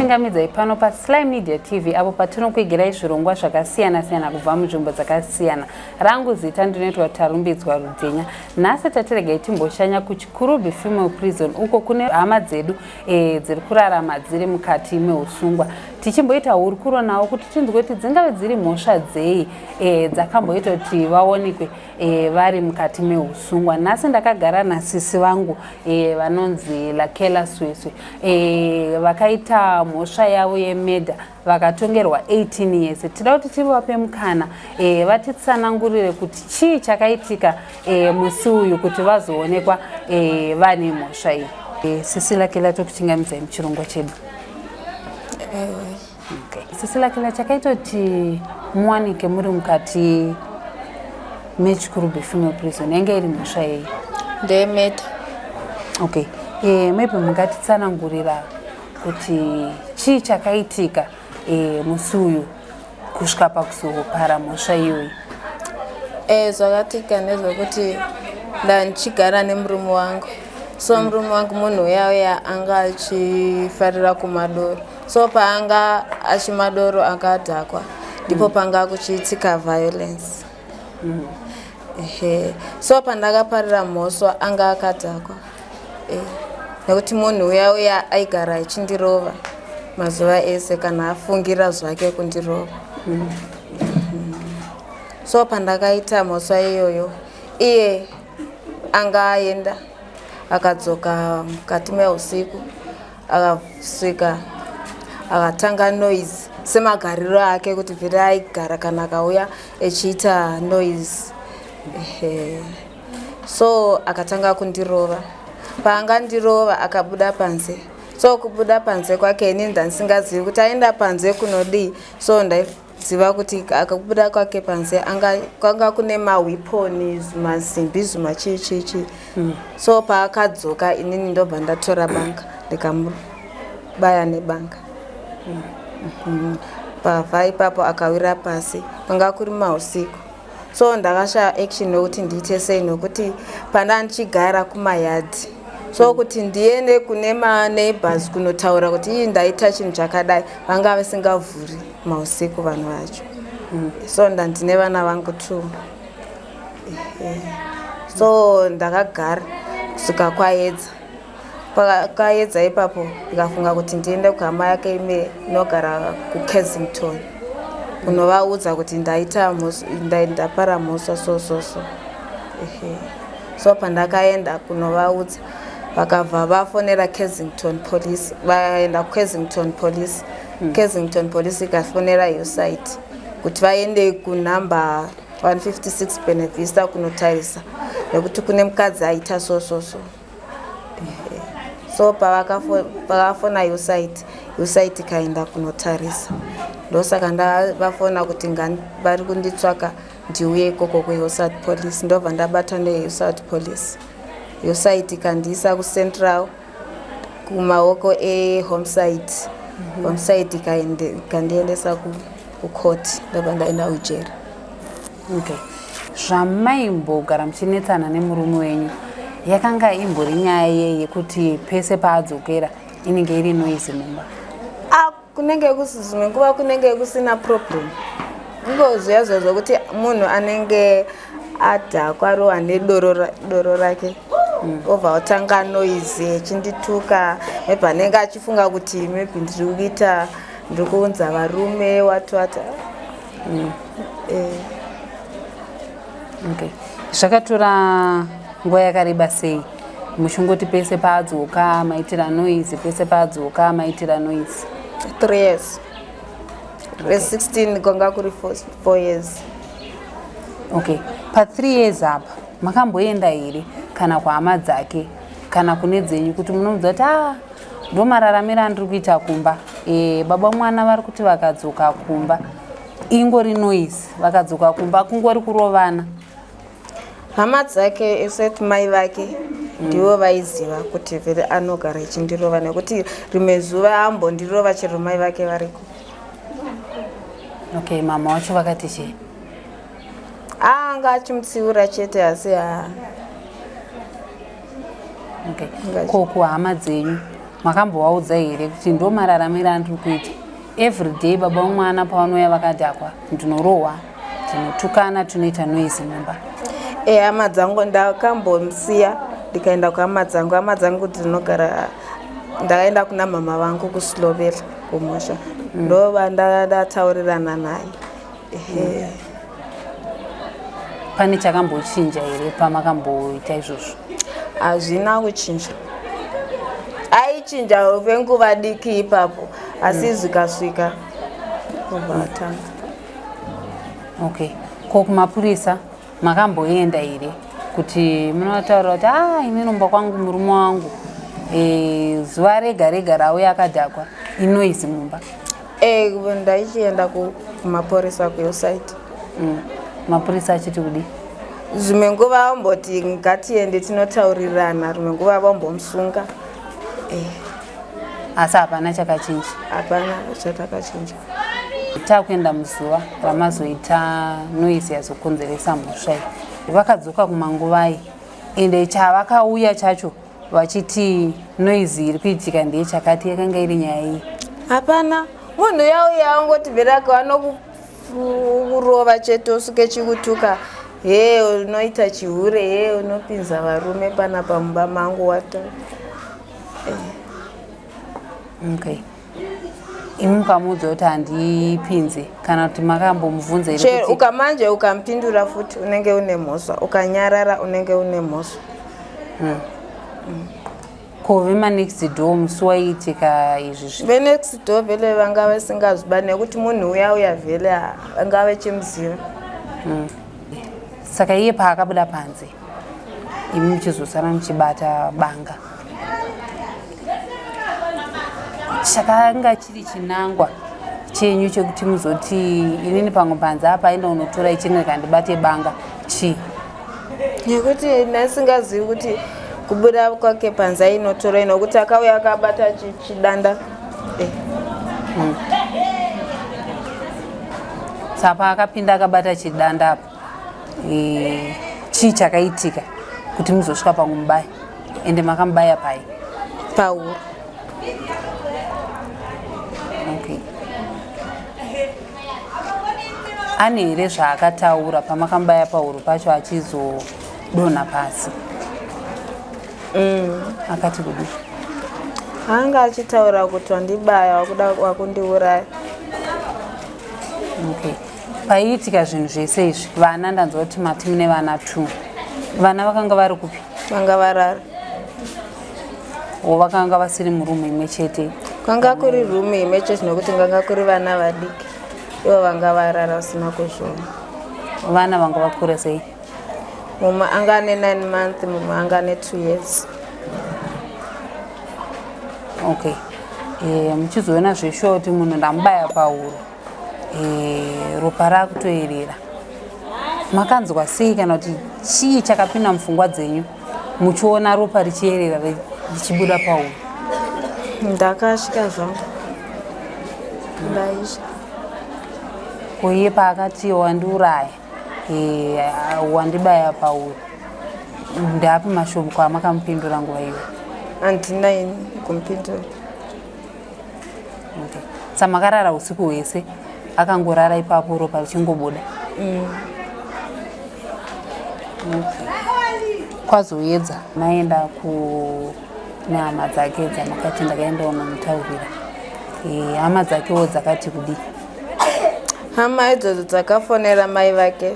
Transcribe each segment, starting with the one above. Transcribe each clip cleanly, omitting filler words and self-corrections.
Tinokuchingamidzai pano paSly Media TV apo patinokuigirai zvirongwa zvakasiyana-siyana kubva munzvimbo dzakasiyana. Rangu zita ndinoitwa Tarumbidzwa Rudhenya. Nhasi tatiregai timboshanya kuChikurubi Female Prison uko kune hama dzedu e, dziri kurarama dziri mukati meusungwa. Tichimboita hurukuro navo kuti tinzwe kuti dzingave dziri mhosva dzei e, dzakamboita kuti vaonekwe e, vari mukati meusungwa. Nhasi ndakagara nasisi vangu e, vanonzi Lakela Sweswe e, vakaita mhosva yavo yemedha vakatongerwa 18 years. Tida kuti tivape mukana e, vatitsanangurire kuti chii chakaitika e, musi uyu kuti vazoonekwa e, vane mhosva iyi. E, sisi Lakela, tokuchingamidzai muchirongwa chedu. Okay. Sisi Lakela, chakaita kuti muwanike muri mukati meChikurubi Female Prison yange iri mhosva yei? Ndemeta. Okay. E, maybe mungatitsanangurira kuti chii chakaitika e, musi uyu kusvika pakuzopara mhosva iyoyi? Zvakatika ndezvekuti ndandichigara nemurume wangu, so murume wangu munhu uya uya anga achifarira kumadoro, so paanga achimadoro akadhakwa, ndipo panga kuchiitika violence. Ehe, so pandakaparira mhosva anga akadhakwa, nekuti munhu uya uya aigara achindirova mazuva ese kana afungira zvake kundirova. So pandakaita mhosva iyoyo, iye anga aenda, akadzoka mukati meusiku, akasvika akatanga noise semagariro ake kuti vhiri aigara kana akauya echiita noise. Ehe. So akatanga kundirova. Paangandirova akabuda panze, so kubuda panze kwake ini ndandisingazivi kuti aenda panze kunodii, so ndaiziva kuti akabuda kwake panze kwanga kune maweapon, zvimasimbi, zvimachii chii chii. So paakadzoka inini ndobva ndatora banga, ndikamubaya nebanga. Pabva ipapo akawira pasi. Kwanga kuri mausiku, so ndakashaya action yokuti ndiite sei, nokuti panda ndichigara kumayadhi, so kuti ndiende kune maneighbors kunotaura kuti ii ndaita chinhu chakadai, vanga vasingavhuri mausiku vanhu vacho. So ndandine vana vangu two. Ehe. So ndakagara kusvika kwaedza. Pakaedza ipapo ndikafunga kuti ndiende kuhama yake ime inogara kuKensington kunovaudza kuti ndaita ndapara mhosva, so so so. Ehe. So pandakaenda kunovaudza, vakabva vafonera Kensington Police. Vaenda kuKensington Police, Kensington Police ikafonera USITE kuti vaende kunumber 156 Benevista kunotarisa nekuti kune mukadzi aita so so so. Ehe. So pavakafona USITE, USITE ikaenda kunotarisa. Ndosaka ndavafona kuti vari kunditsvaka, ndiuye ikoko kuHillside Police. Ndobva ndabatwa neHillside Police. USITE ikandiisa kuCentral kumaoko ehomicide. Homicide ikandiendesa kucourt, ndobva ndaenda kujeri. Okay. Zvamaimbogara muchinetsana nemurume wenyu, yakanga imbori nyaya yei yekuti pese paadzokera inenge iri noise mumba? Ah, kunenge dzimwe nguva kunenge kusina problem, ingozviya zviya zvokuti munhu anenge adhakwa, arohwa nedoro doro rake, obva otanga noise echindituka. Maybe anenge achifunga kuti maybe ndiri kuita, ndiri kuunza varume, wati wati. Okay. Zvakatora nguva yakareba sei muchingoti pese paadzoka maitira noise, pese paadzoka maitira noise? 3 years. Re16 kwanga kuri 4 years. Okay, pa3 years apa makamboenda here kana kuhama dzake kana kune dzenyu kuti munoudza kuti a ndo mararamiro andiri kuita kumba, e, baba mwana vari kuti vakadzoka kumba ingori noise, vakadzoka kumba kungori kurovana? Hama dzake, except mai vake, ndivo vaiziva kuti vhele anogara ichindirova, nekuti rimwe zuva ambondirova chero mai vake variko. Okay, mama wacho vakati chii? Anga achimutsiura chete, asi ha. Okay. Ko kuhama dzenyu? Makambovaudza here kuti ndo mararamiro andiri kuita everyday baba vemwana pavanouya vakadhakwa ndinorohwa tinotukana tinoita noise mumba? Hama dzangu ndakambomusiya ndikaenda kuhama dzangu. Hama dzangu dzinogara, ndakaenda kuna mama vangu kuSilovela kumusha, ndova ndataurirana naye. Ehe. Pane chakambochinja here pamakamboita izvozvo? Hazvina kuchinja. Aichinja venguva diki ipapo, asi zvikasvika kubva atanga. Okay, ko kumapurisa makamboenda here kuti munotaura kuti a ah, ini nomba kwangu murume wangu zuva rega rega rauya akadhakwa, inoise mumba? Ndaichienda kumapurisa kuyosaiti. Mapurisa achiti kudi? Zvimwe nguva vamboti ngatiende tinotaurirana, rimwe nguva vambomusunga. Asi hapana chakachinja? Hapana chatakachinja. Takuenda muzuva ramazoita noise yazokonzeresa mhosva iyi, vakadzoka kumanguvai, ende chavakauya chacho vachiti noise iri kuitika ndeye chakati, yakanga iri nyaya iyi? Hapana munhu yauya, angoti verake vanokurova chete, usvike chikutuka, he unoita chihure, he unopinza varume panapa mumba mangu wata. Okay, imi mukamuudza kuti handipinze, kana kuti makambomubvunza here? Chero ukamanje ukampindura futi unenge une mhosva, ukanyarara unenge une mhosva. Ko vemanext door musi waiitika izvi? Venext door vhele vanga vasingazviba nekuti munhu uya uya vhele vanga vachimuziva. Saka iye paakabuda panze, imi muchizosara muchibata banga, chakanga chiri chinangwa chenyu chekuti muzoti inini pamwe panze apa aenda unotora ichini kandibate banga chii? Nekuti ndasingazivi kuti kubuda kwake panze ainotora, nokuti akauya akabata chidanda. Saka paakapinda akabata chidanda apo, chii chakaitika kuti muzosvika pakumubaya? Ende makamubaya pai? Pahuro. Okay, ane here zvaakataura pamakamubaya pahuro pacho achizodonha pasi? Akati kudi? Anga achitaura kuti wandibaya, wakuda wakundiuraya. Okay, paiitika zvinhu zvese izvi, vana, ndanzwa kuti mati mune vana two, vana vakanga vari kupi? Vanga varara. O, vakanga vasiri murumu imwe chete? Kwanga kuri rumu imwe chete, nokuti nganga kuri vana vadiki, ivo vanga varara vasina kuzviona. Vana vanga vakura sei? Mumwe anga ane 9 month, mumwe anga ane 2 years. Okay, muchizoona zveshuwa kuti munhu ndamubaya pahuro, ropa rakutoerera, makanzwa sei, kana kuti chii chakapinda mupfungwa dzenyu muchiona ropa richierera richibuda pahuro? Ndakasvika zvangu, ndaisha. Koiye paakati wandiuraya, wandibaya pahuro, ndapi mashoko amakamupindura nguva iyo? Handina ini kumupindura. Okay. Sa makarara usiku hwese akangorara ipapo ropa richingobuda? Okay. Kwazoedza maenda kune hama dzake dzamakati ndakaendawo nomutaurira, hama dzakewo dzakati kudii? Hama idzodzo dzakafonera mai vake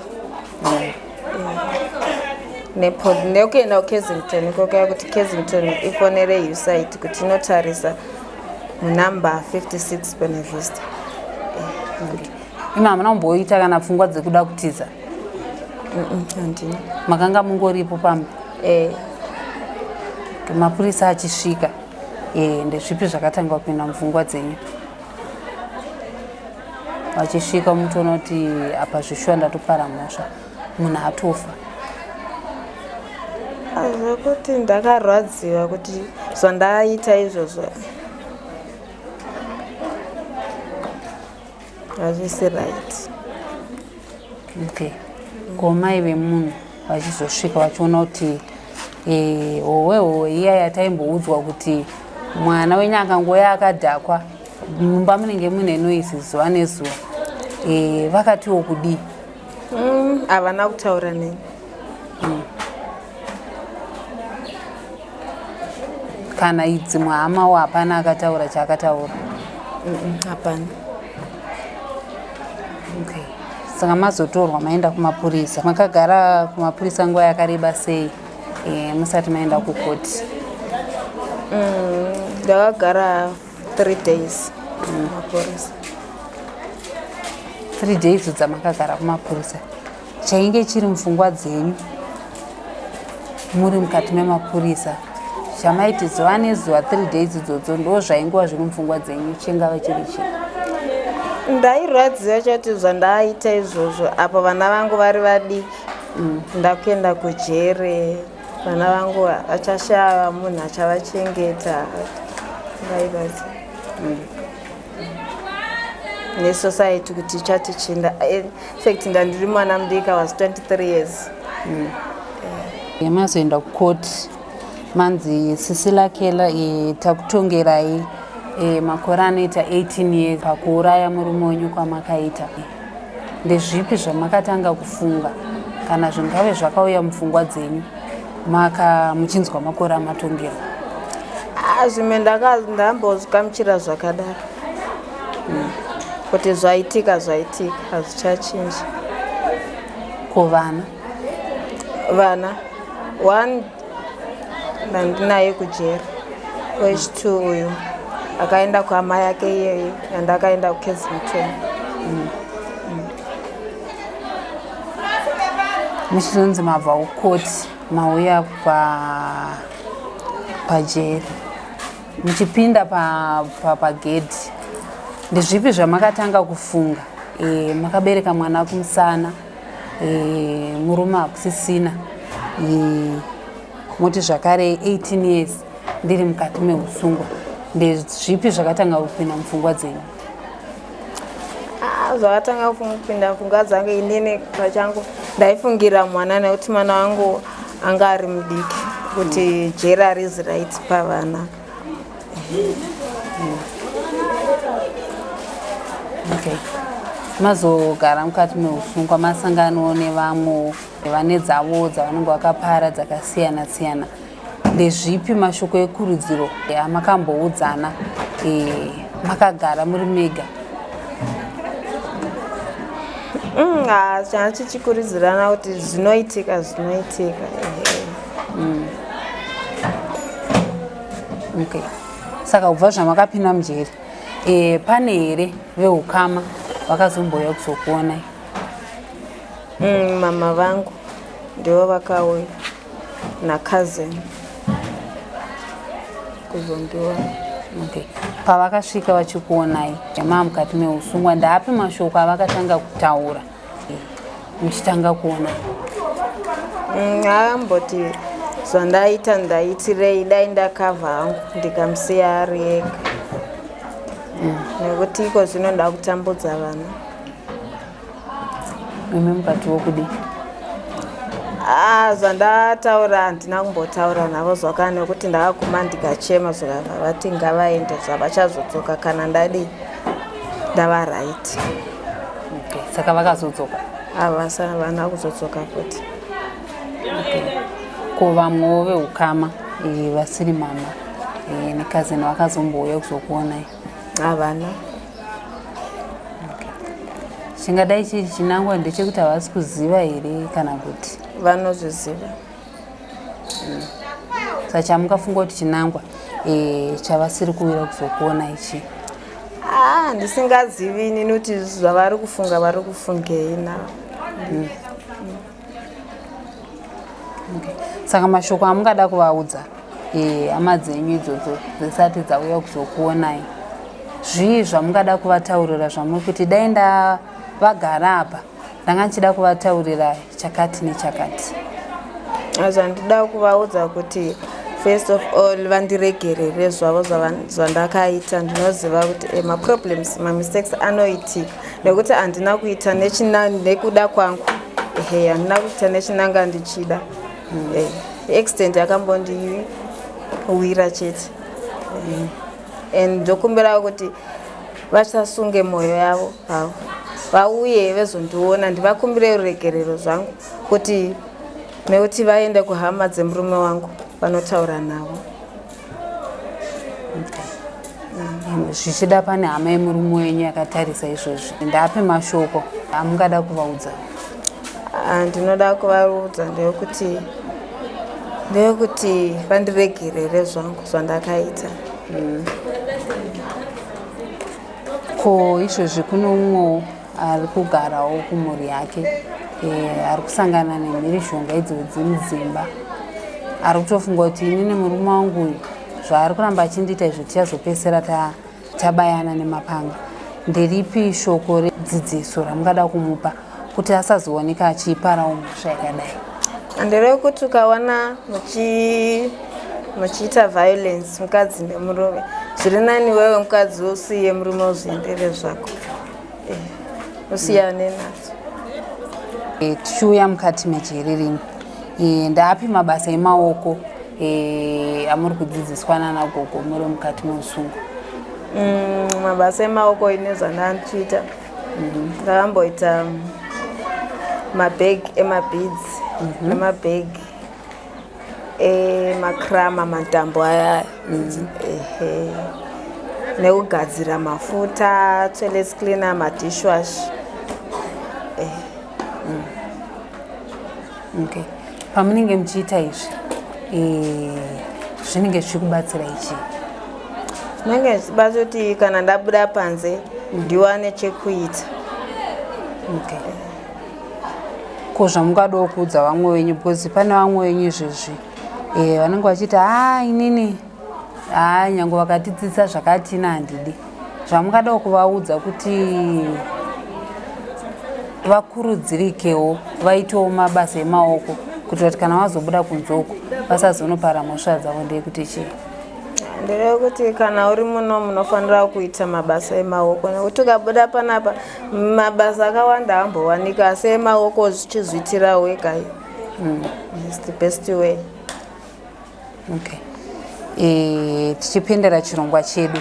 nekuenda kuKensington ikoko, kuti Kensington ifonere USAID kuti inotarisa munumber 56 Bonavista. Imi hamuna kumboita kana pfungwa dzekuda kutiza? Handina. Makanga mungoripo pamba? Eh. Mapurisa achisvika, ndezvipi zvakatanga kupinda mupfungwa dzenyu vachisvika, mutoona kuti apa zvishuwa ndatopara mhosva, munhu atofa? Zvekuti ndakarwadziwa kuti zvandaita izvozvo hazvisi right. Okay, ko mai vemunhu vachizosvika vachiona kuti howe howe iya yataimboudzwa kuti Mwana wenyu akangouya akadhakwa, mumba munenge mune noise zuva nezuva. E, vakatiwo kudii? Havana kutaura neni. Kana dzimwe hamawo hapana akataura chaakataura? Hapana. Okay. Saka mazotorwa maenda kumapurisa, makagara kumapurisa nguva yakareba sei musati maenda kukoti? Ndakagara 3 days mapurisa. 3 days dzamakagara kumapurisa, chainge chiri mupfungwa dzenyu muri mukati memapurisa, chamaiti zuva nezuva 3 days idzodzo, ndo zvaingova zviri mupfungwa dzenyu, chingava chiri chii? Ndairwadziwa chati zvandaaita izvozvo apo vana vangu vari vadiki. Ndakuenda kujere, vana vangu vachashaya munhu achavachengeta. Ndairwadziwa nesociety kuti ichati chinda. In fact, ndandiri mwana mudiki, I was 23 years. Mazoenda kukoti, manzi sisi Lakela, takutongerai makore anoita 18 years pakuuraya murume wenyu kwamakaita. Ndezvipi zvamakatanga kufunga kana zvingave zvakauya mupfungwa dzenyu maka muchinzwa makore amatongerwa? Ah, zvimwe ndambozvikamuchira zvakadaro kuti zvaitika zvaitika, hazvichachinji. Ko vana? Vana, one ndandinaye kujeri, wechi2 uyu akaenda kuhama yake iyeyo yandakaenda kuKensington. Muchizonzi mabva kukoti, mauya pajeri, muchipinda pagedhi, ndezvipi zvamakatanga kufunga? Makabereka mwana kumusana, murume hakusisina, moti zvakare 18 years ndiri mukati meusungwa. Ndezvipi zvakatanga kupinda mupfungwa dzenyu? Ah, zvakatanga kupinda mupfungwa dzangu, inini pachangu ndaifungira mwana, nekuti mwana wangu anga ari mudiki, kuti jeri harizi right pavana. Okay, mazogara mukati meusungwa, masangano nevamwe vane dzavo dzavanenge vakapara dzakasiyana siyana, ndezvipi mashoko ekurudziro amakamboudzana makagara muri mega? Ah, changa chichikurudzirana kuti zvinoitika zvinoitika, ehe. Okay, saka kubva zvamakapinda mujeri, pane here veukama vakazombouya kuzokuonai? Mama vangu ndivo vakauya nacousin kuzondiona. Okay, pavakasvika vachikuonai maa mukati meusungwa, ndaapi mashoko avakatanga kutaura muchitanga kuona? Akamboti zvandaita ndaitirei, dai ndakavha hangu ndikamusiya ari ega, nekuti iko zvino ndakutambudza vana. Imi mukatiwo kudii? Ah, zvandataura handina kumbotaura navo zvakana, nekuti ndakaguma ndikachema, zvikabva vati ngavaende, zvavachazodzoka kana ndadii, ndava right. Okay, saka vakazodzoka? Havana kuzodzoka futi. Okay. Ko vamwewo veukama, vasiri mama necousin, vakazombouya kuzokuonai? Havana. Chingadai chiri chinangwa ndechekuti havasi kuziva here kana kuti? Vanozviziva. Saka chamungafunga kuti chinangwa chavasiri kuuya kuzokuona ichi? Ah, ndisingazivi inini kuti zvavari kufunga vari kufungei navo. Okay. Saka mashoko amungada kuvaudza hama dzenyu idzodzo dzisati dzauya kuzokuonai, zvii zvamungada kuvataurira, zvamuri kuti dai ndavagara apa ndanga ndichida kuvataurira chakati nechakati? Zvandida kuvaudza kuti first of all vandiregerere zvavo zvandakaita. Ndinoziva kuti maproblems, mamistakes anoitika, nekuti handina kuita nekuda kwangu, ehe, handina kuita nechinanga ndichida. Accident yakambondiwira chete. And ndokumbirawo kuti vasasunge mwoyo yavo pavo, vauye vezondiona, ndivakumbire ruregerero zvangu, kuti nekuti vaende kuhama dzemurume wangu vanotaura navo. Zvichida pane hama yemurume wenyu yakatarisa izvozvi, ndape mashoko amungada kuvaudza? Ah, ndinoda kuvaudza ndeyekuti vandiregerere zvangu zvandakaita. Ko izvozvi kune umwewo ari kugarawo kumhuri yake, ari kusangana nemhirizhonga idzodzi mudzimba, ari kutofunga kuti inini murume wangu uyu zvaari kuramba achindiita izvo, tichazopedzisira tabayana nemapanga. Nderipi shoko redzidziso ramungada kumupa kuti asazooneka achiparawo mhosva yakadai? Nderekuti ukaona muchiita violence mukadzi nemurume, zviri nani wewe mukadzi usiye murume, uzviendere zvako, usiyane nazvo. Tichiuya mukati mejeri rino, ndaapi mabasa emaoko amuri kudzidziswa nanagogo muri mukati meusungwa? Mabasa emaoko ine zvandandichiita. Ndakamboita mabhegi emabeads nemabhegi emakrama, matambo aya, ehe, nekugadzira mafuta, toilet cleaner, madishwash. Okay, pamunenge muchiita izvi, zvinenge zvichikubatsirai chii? Zvinenge zvichibatsira kuti kana ndabuda panze ndiwane chekuita. Okay, ko zvamungadawo kuudza vamwe venyu, because pane vamwe venyu izvezvi vanenge vachiti, "Ha, inini ha, nyange vakatidzidzisa zvakatina handidi." Zvamungadawo kuvaudza kuti vakurudzirikewo vaitewo mabasa emaoko kuitira kuti kana vazobuda kunze uko vasazonopara mhosva dzavo, ndeyekuti chii? Nderekuti kana uri muno munofanira kuita mabasa emaoko, nekuti ukabuda panapa mabasa akawanda ambowanika, asi emaoko zvichizviitira wega is the best way. Okay, tichipindira chirongwa chedu,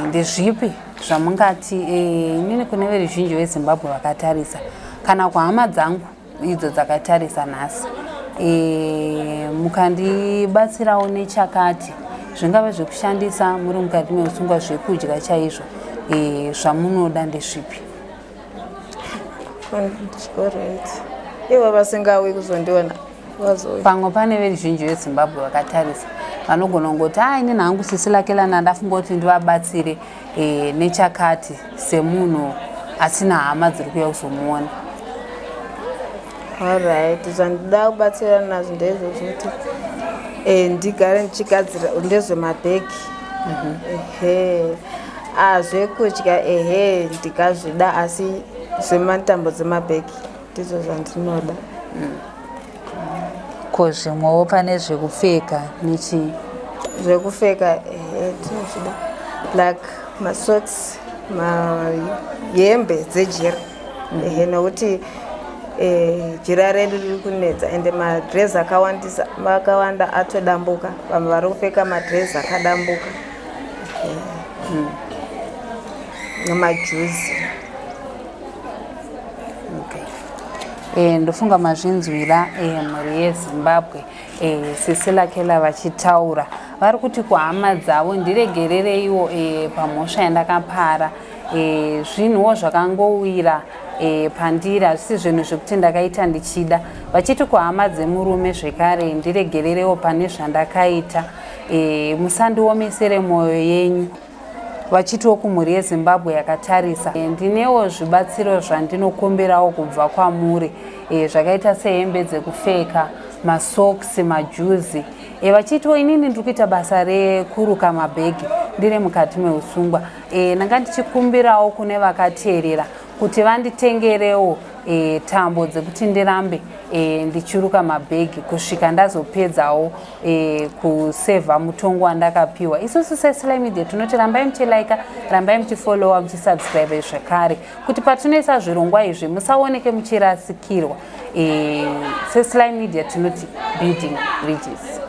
ndezvipi zvamungati, inini kune veruzhinji veZimbabwe vakatarisa kana kuhama dzangu idzo dzakatarisa nhasi, mukandibatsirawo nechakati, zvingave zvekushandisa muri mukati meusungwa, zvekudya chaizvo, zvamunoda ndezvipi? Alright, ivo vasingawi kuzondiona vazouya. Pamwe pane veruzhinji veZimbabwe vakatarisa vanogona kungoti, "A, inini hangu sisi Lakelana ndafunga kuti ndivabatsire nechakati," semunhu asina hama dziri kuuya kuzomuona. Alright, zvandida kubatsira nazvo ndezvozvo kuti ndigare ndichigadzira ndezvemabhegi, ehe. Ah, zvekudya, ehe, ndikazvida, asi zvematambo dzemabhegi ndizvo zvandinoda. Ko zvimwewo pane zvekupfeka nechii? Zvekupfeka, ehe, tinozvida, like masocks, mahembe dzejira, ehe, nekuti jira redu riri kunetsa, ende madhirezi akawandisa, akawanda atodambuka, vamwe vari kupfeka madhirezi akadambuka. Ehe. Nemajuzi. Okay. Ndofunga mazvinzwira, mhuri yeZimbabwe, sisi Lakela vachitaura, vari kuti kuhama dzavo, "Ndiregerereiwo pamhosva yandakapara. Zvinhuwo zvakangowira pandiri, hazvisi zvinhu zvekuti ndakaita ndichida." Vachiti kuhama dzemurume zvekare, "Ndiregererewo pane zvandakaita, musandiomesere mwoyo yenyu." Vachitiwo kumhuri yeZimbabwe yakatarisa, "Ndinewo zvibatsiro zvandinokumbirawo kubva kwamuri, zvakaita sehembe dzekupfeka, masokisi, majuzi." Vachitiwo, "Inini ndiri kuita basa rekuruka mabhegi ndiri mukati meusungwa. Ndanga ndichikumbirawo kune vakateerera kuti vanditengerewo tambo dzekuti ndirambe ndichiruka mabhegi kusvika ndazopedzawo kusevha mutongo wandakapiwa." Isusu seSly Media tinoti rambai muchilaika, rambai muchifollowa, muchisubscribe zvekare, kuti patinoisa zvirongwa izvi musaoneke muchirasikirwa. SeSly Media tinoti building bridges.